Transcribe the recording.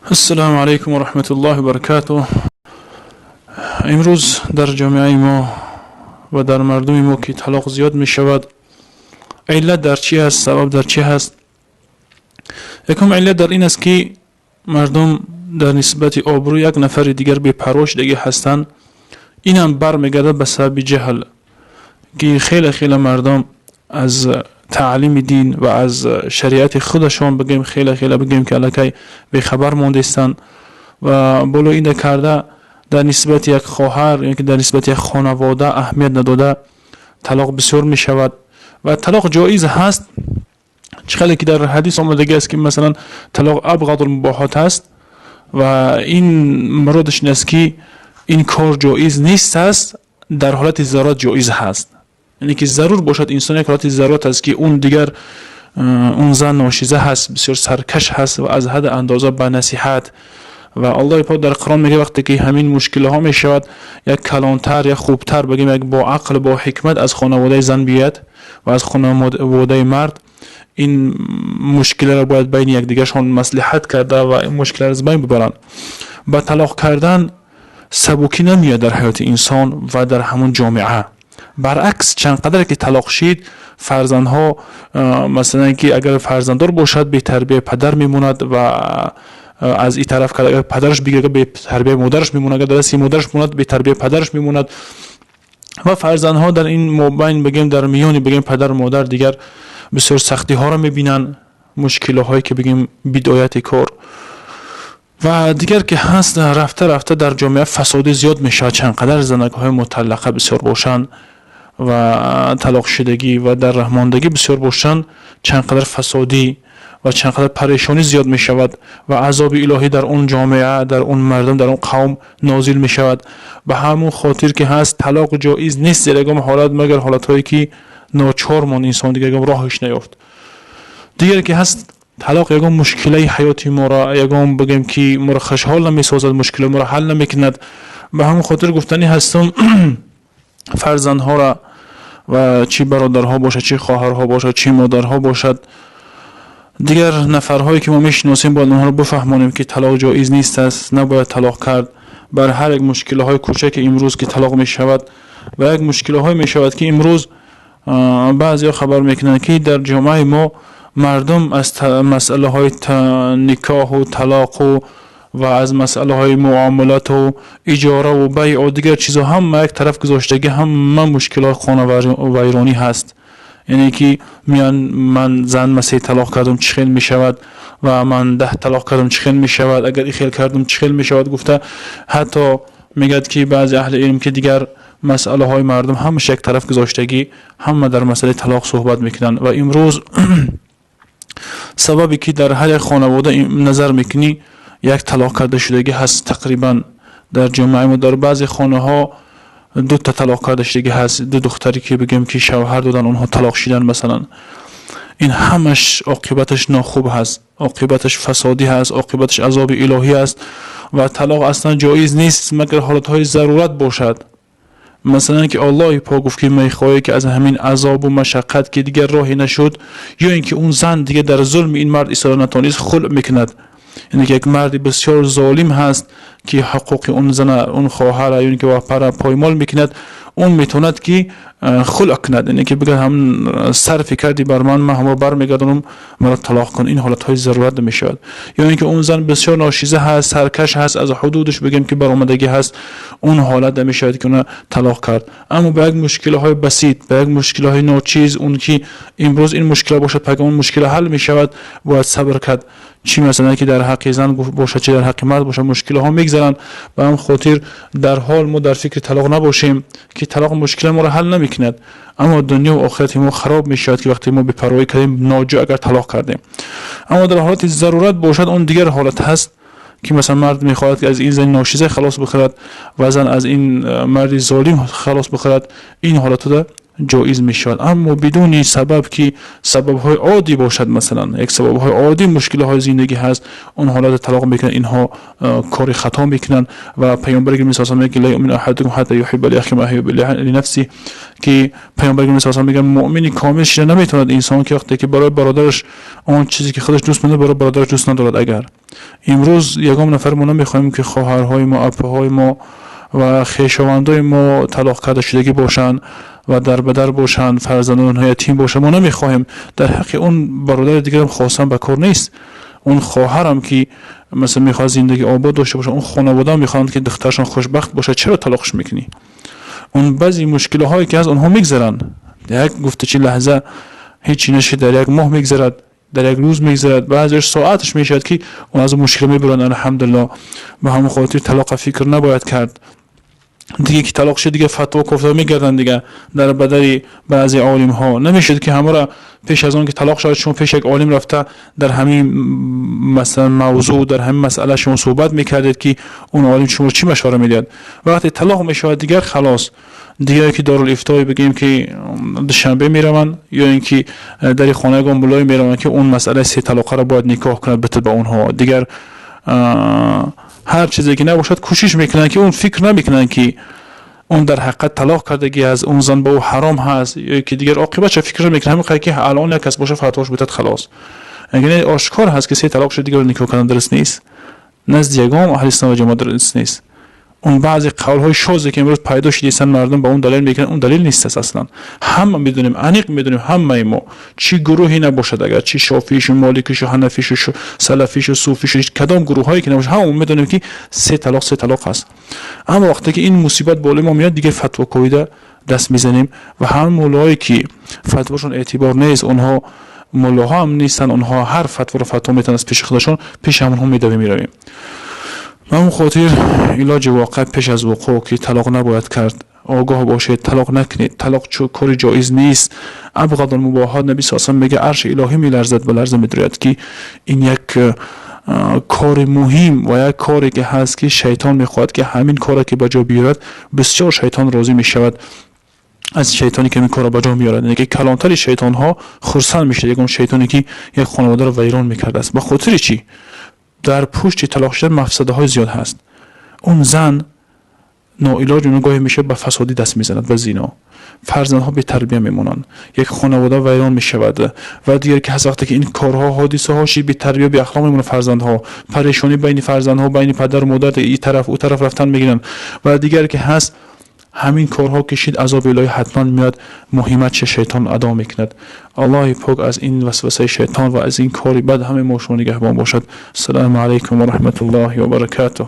Ассалому алайкум ва раҳматуллоҳи ва баракатуҳ. Имрӯз дар ҷомеаи мо ва дар мардуми мо ки талоқ зиёд мешавад, иллат дар чӣ аст, сабаб дар чӣ ҳаст? Якум иллат дар ин аст, ки мардум дар нисбати обрӯ як нафари дигар бепарво шудагӣ ҳастанд. Инам бармегардад ба сабаби ҷаҳл, ки хеле хеле мардум аз таълими дин ва аз шариати худашон, бигем, хеле хеле, бигем, ки аллакай бехабар мондаистанд ва боло ина карда дар нисбати як хоҳар ё ки дар нисбати як хонавода аҳамият надода талоқ бисёр мешавад. Ва талоқ ҷоиз ҳаст, чӣ хеле ки дар ҳадис омадагӣ аст, ки масалан талоқ абғадул мубоҳот аст ва ин муродаш ин аст, ки ин кор ҷоиз нест аст, дар ҳолати зарурат ҷоиз ҳаст. Яъне ки зарур бошад инсон, як ҳолати зарурат аст, ки он дигар он зан ношиза ҳаст, бисёр саркаш ҳаст ва аз ҳадди андоза ба насиҳат. Ва Аллоҳи пок дар Қуръон мегӯяд, вақте ки ҳамин мушкилҳо мешавад, як калонтар, як хубтар, бигем, як бо ақл, бо ҳикмат аз хонаводаи зан биёяд ва аз хонаводаи мард, ин мушкиларо бояд байни якдигаршон маслиҳат карда ва ин мушкиларо аз байн бибаранд. Ба талоқ кардан сабукӣ намеояд дар ҳаёти инсон ва дар ҳамон ҷомеа. Баръакс, чанд қадре ки талоқ шид, фарзандҳо, масалан, ки агар фарзанддор бошад, бетарбияи падар мемонад ва аз ин тараф агар падараш бигирад, бетарбияи модараш мемонад, агар дар дасти модараш монад, бетарбияи падараш мемонад. Ва фарзандҳо дар ин мобайн, бигем, дар миёни, бигем, падару модар дигар бисёр сахтиҳоро мебинанд, мушкилоҳое ки, бигем, бидояти кор. Ва дигар ки ҳаст, рафта рафта дар ҷомеа фасодӣ зиёд мешавад. Чанд қадар занакҳои муталлақа бисёр бошанд ва талоқшудагӣ ва дар раҳмондагӣ бисёр бошанд, чанд қадар фасодӣ ва чанд қадар парешонӣ зиёд мешавад ва азоби илоҳӣ дар он ҷомеа, дар он мардум, дар он қавм нозил мешавад. Ба ҳамон хотир ки ҳаст, талоқ ҷоиз нест дар ягон ҳолат, магар ҳолатҳое ки ночор монд инсон, дигар ягон роҳеш наёфт. Дигар ки ҳаст, талоқ ягон мушкилаи ҳаёти моро, ягон, бигем, ки моро хушҳол намесозад, мушкилои моро ҳал намекунад. Ба ҳамон хотир гуфтанӣ ҳастам, фарзандҳоро ва чӣ бародарҳо бошад, чӣ хоҳарҳо бошад, чӣ модарҳо бошад, дигар нафарҳое ки мо мешиносем, бояд онҳоро бифаҳмонем, ки талоқ ҷоиз нест аст, набояд талоқ кард. Бар ҳар як мушкилаҳои кӯчаке имрӯз ки талоқ мешавад ва як мушкилаҳое мешавад, ки имрӯз баъзеҳо хабар мекунанд, ки дар ҷомеаи мо мардум аз масъалаҳои никоҳу талоқу ва аз масъалаҳои муомилату иҷораву байъу дигар чизҳо ҳама як тараф гузоштагӣ, ҳама мушкилоти хонавайронӣ ҳаст. Яъне ки меян: ман зан ма се талоқ кардам, чӣ хел мешавад? Ва ман 10 талоқ кардам, чӣ хел мешавад? Агар и хел кардам, чӣ хел мешавад? Гуфта, ҳатто мегӯяд, ки баъзе аҳли илм, ки дигар масъалаҳои мардум ҳамааш як тараф гузоштагӣ, ҳама дар масъалаи талоқ суҳбат мекунанд. Ва имрӯз сабабе ки дар ҳар як хонавода назар мекунӣ, як талоқ карда шудагӣ ҳаст тақрибан. Дар ҷомеаи мо дар баъзе хонаҳо дута талоқ карда шудагӣ ҳаст, ду духтаре ки, бигем, ки шавҳар додан, онҳо талоқ шидан масалан. Ин ҳамаш оқибаташ нохуб ҳаст, оқибаташ фасодӣ ҳаст, оқибаташ азоби илоҳӣ аст. Ва талоқ аслан ҷоиз нест, магар ҳолатҳои зарурат бошад. Масалан, ки Аллоҳи пок гуфт, ки мехоҳе, ки аз ҳамин азобу машаққат, ки дигар роҳе нашуд, ё ин ки он зан дигар дар зулми ин мард истода натонист, хулъ мекунад. Яъне ки як марди бисёр золим ҳаст, ки ҳуқуқи он зана, он хоҳара ё ин ки вапара поймол мекунад, он метавонад, ки хулъ кунад, яъне ки бигӯяд: ҳам сарфи карди бар ман, ман ҳамро бармегардонам, маро талоқ кун. Ин ҳолатҳои зарурат мешавад. Ё ин ки он зан бисёр ношиза ҳаст, саркаш ҳаст, аз ҳудудаш, бигем, ки баромадагӣ ҳаст, он ҳолат мешавад, ки она талоқ кард. Аммо ба як мушкилаҳои басит, ба як мушкилаҳои ночиз, он ки имрӯз ин мушкила бошад, пага он мушкила ҳал мешавад, бояд сабр кард. Чӣ масалан ки дар ҳаққи зан бошад, чӣ дар ҳаққи мард бошад, мушкилаҳо мегзаранд. Ба ҳам хотир дар ҳол мо дар фикри талоқ набошем, ки талоқ мушкила моро ҳал намекунад, аммо дунёву охирати мо хароб мешавад, ки вақте мо бепарвоӣ кардем, ноҷо агар талоқ кардем. Аммо дар ҳолати зарурат бошад, он дигар ҳолат ҳаст, ки масалан мард мехоҳад, ки аз ин зани ношиза халос бихӯрад ва зан аз ин марди золим халос бихӯрад, ин ҳолатҳода ҷоиз мешавад, аммо бидуни сабаб, ки сабабҳои оддӣ бошад. Масалан, як сабабҳои оддӣ, мушкилаҳои зиндагӣ ҳаст, он ҳолата талоқ мекунанд, инҳо кори хато мекунанд. Ва паёмбари гиромӣ саллаллоҳу мегӯяд: ла юъмину аҳадукум ҳатта юҳибба ли ма юҳиббу ли ки паёмбари гиромӣ саллаллоҳу мегӯяд: муъмини комил шида наметавонад инсон, ки вақте ки барои бародараш он чизе ки худаш дӯст медорад, барои бародараш дӯст надорад агар. Имрӯз ягон нафар мо намехоҳем, ки хоҳарҳои мо, апаҳои мо ва хешовандои мо талоқ карда шудагӣ бошанд ва дар ба дар бошанд, фарзандони онҳо ятим бошанд. Мо намехоҳем. Дар ҳаққи он бародари дигарам хостан ба кор нест. Он хоҳарам, ки масалан мехоҳад зиндагӣ обод дошта бошад, он хонавода мехоҳанд, ки духтарашон хушбахт бошад. Чаро талоқш мекунӣ? Он баъзе мушкилиҳое ки ҳаст, онҳо мегзаранд. Як гуфта чи лаҳза ҳечи нашид, дар як моҳ мегзарад, дар як рӯз мегзарад, баъзеаш соаташ мешавад, ки он аз мушкил мебуранд, алҳамдулилло. Ба ҳамон хотир талоқа фикр набояд кард. Диге ки талоқ шуд, дига фатво кофта мегарданд, дига дар бадари баъзе олимҳо. Намешуд, ки ҳамаро пеш аз он ки талоқ шавад, шумо пеш як олим рафта, дар ҳамин масалан мавзӯъ, дар ҳамин масъала шумо суҳбат мекардед, ки он олим шуморо чӣ машвара медиҳад. Вақте талоқ мешавад, дигар халос. Дигар ки Дорулифтое бигӯем, ки Душанбе мераванд, ё ин ки дари хонаи ягон муллое мераванд, ки он масъалаи се талоқаро бояд никоҳ кунад, битад ба онҳо. Дигар ҳар чизе ки набошад, кӯшиш мекунанд, ки он фикр намекунанд, ки он дар ҳақиқат талоқ кардагӣ аст, он зан ба ӯ ҳаром ҳаст, ё ки дигар оқибатша фикр намекунанд. Ҳамин қадр ки алон як кас боша, фатвош битад, халос. Яъне ошкор ҳаст, ки се талоқ шуд, дигарро никоҳ кардан дуруст нест, назди ягон аҳли сунна ва ҷамоат дуруст нест. Он баъзе қавлҳои шозе, ки имрӯз пайдо шудистанд, мардум ба он далел мекунанд, он далел нест аст аслан. Ҳама медонем, аниқ медонем ҳамаи мо, чӣ гурӯҳе набошад, агар чӣ шофиишу, моликишу, ҳанафишу, салафишу, суфишу, кадом гурӯҳҳое ки набошад, ҳама медонем, ки се талоқ се талоқ аст. Аммо вақте ки ин мусибат болои мо меояд, дигар фатво ковида даст мезанем ва ҳама муллоҳое, ки фатвошон эътибор нест, онҳо муллоҳо ҳам нестанд, онҳо ҳар фатворо фатво метавонанд аз пеши худашон, пеши ҳамонҳо медавем, меравем. Ба ҳамон хотир илоҷи воқеа пеш аз вуқӯъ, ки талоқ набояд кард. Огоҳ бошед, талоқ накунед. Талоқ кори ҷоиз нест. أبغض المباحات. Наби с мега, арши илоҳӣ меларзад, ба ларза медирояд, ки ин як кори муҳим ва як коре ки ҳаст, ки шайтон мехоҳад, ки ҳамин коре ки ба ҷо биёрад. Бисёр шайтон розӣ мешавад аз шайтоне ки ҳамин корро ба ҷо меорад. Яъне ки калонтари шайтонҳо хурсанд мешавад, ягон шайтоне ки як хонаводаро вайрон мекардааст. Ба хотири чӣ? Дар пушти талоқ шудан мафсадаҳои зиёд ҳаст. Он зан ноилоҷ гоҳе мешавад, ба фасодӣ даст мезанад, ба зино. Фарзандҳо бетарбия мемонанд, як хонавода вайрон мешавад. Ва дигар ки ҳаст, вақте ки ин корҳо, ҳодисаҳо шид, бетарбия, беахлоқ мемонанд фарзандҳо, парешонӣ байни фарзандҳо, байни падару модар, и тараф, ӯ тараф рафтан мегиранд. Ва дигар ки ҳаст, ҳамин корҳо кишид, азоби илоҳӣ ҳатман меояд, муҳиматша шайтон адо мекунад. Аллоҳи пок аз ин васвасаи шайтон ва аз ин кори бад ҳамаи мо шумо нигаҳбон бошад. Ассалому алайкум ва раҳматуллоҳи ва баракатуҳ.